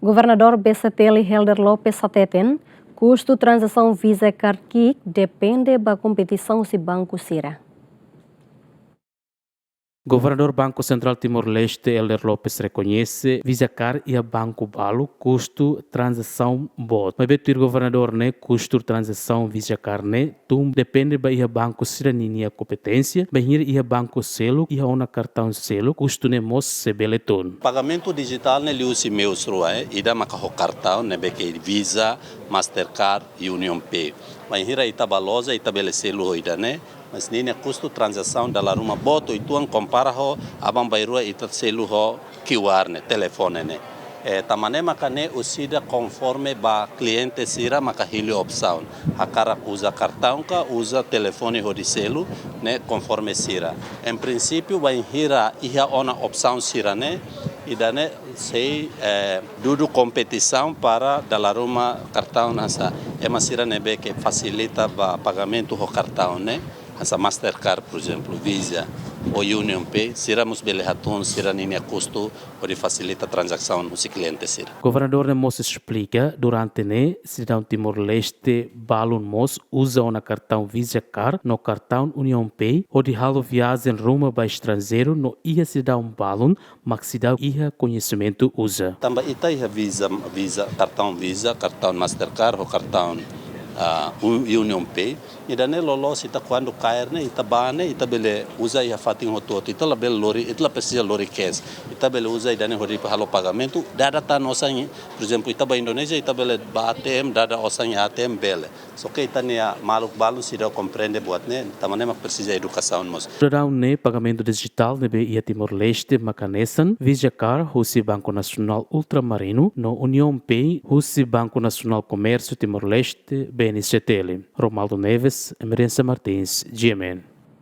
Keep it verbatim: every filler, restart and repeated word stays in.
Governadór B C T L Helder Lopes hateten, kustu tranzasaun Visa Card ki'ik depende ba kompetisaun husi banku sira. Governadór Banku Sentrál Timor-Leste, Helder Lopes, rekoñese Visa Card iha banku balu kustu tranzasaun boot. Maibé tuir governadór ne'e, kustu tranzasaun Visa Card ne'e tun depende ba iha banku sira ninia kompeténsia, bainhira iha banku seluk, iha ona kartaun seluk, kustu ne'e mós sei bele tun. Pagamentu dijitál ne'e liuhusi meius rua, eh, ida maka ho kartaun ne'ebé ke Visa, Mastercard, UnionPay. Bainhira ita bá loja, ita bele selu ho ida-ne'e, mas ninia kustu tranzasaun dala ruma boot uitoan kompara ho aban-bainrua ita selu ho Q R ne'e, telefone ne'e. Eh, tanba ne'e maka ne'e husida konforme ba kliente sira maka hili opsaun. Hakarak uza kartaun ka uza telefone hodi selu ne'e konforme sira. Em princípio, bainhira iha ona opsaun sira-ne'e, ida-ne'e sei, eh, dudu kompetisaun para dala ruma kartaun hanesan ema sira ne'ebé ke fasilita ba pagamentu ho kartaun ne'e, hanesan Mastercard, por ezemplu, Visa ou UnionPay, sira mós bele hatún sira ninia kustu hodi fasilita tranzasaun husi kliente sira. Governadór ne'e mós esplika, durante ne'e, sidadaun Timor-Leste balun mós uza ona kartaun Visa Card no kartaun UnionPay hodi halo viajen ruma ba estranjeiru no iha sidadaun balun mak seidauk iha koñesimentu uza. Tanba ita iha Visa, Visa, kartaun Visa, kartaun Mastercard, ho kartaun, ah, U-, UnionPay. Ida-ne'e loloos ita kuandu kaer ne'e, ita bá ne'e, ita bele uza iha fatin hotu-hotu, ita labele lori, ita la presiza lori cash. Ita bele uza ida-ne'e hodi halo pagamentu, dada tan osan, por ezemplu, ita bá Indonézia, ita bele bá A T M, dada osan iha A T M bele. Só ke ita-nia maluk balun seidauk komprende buat ne'e, tanba ne'e mak presiza edukasaun mós. Sidadaun ne'e pagamentu dijitál ne'ebé iha Timor-Leste mak hanesan Visa Card husi Banku Nasionál Ultramarinu no UnionPay husi Banku Nasionál Komérsiu Timor-Leste, B N C T L. Romaldo Neves, Emerencia Martins, G M N.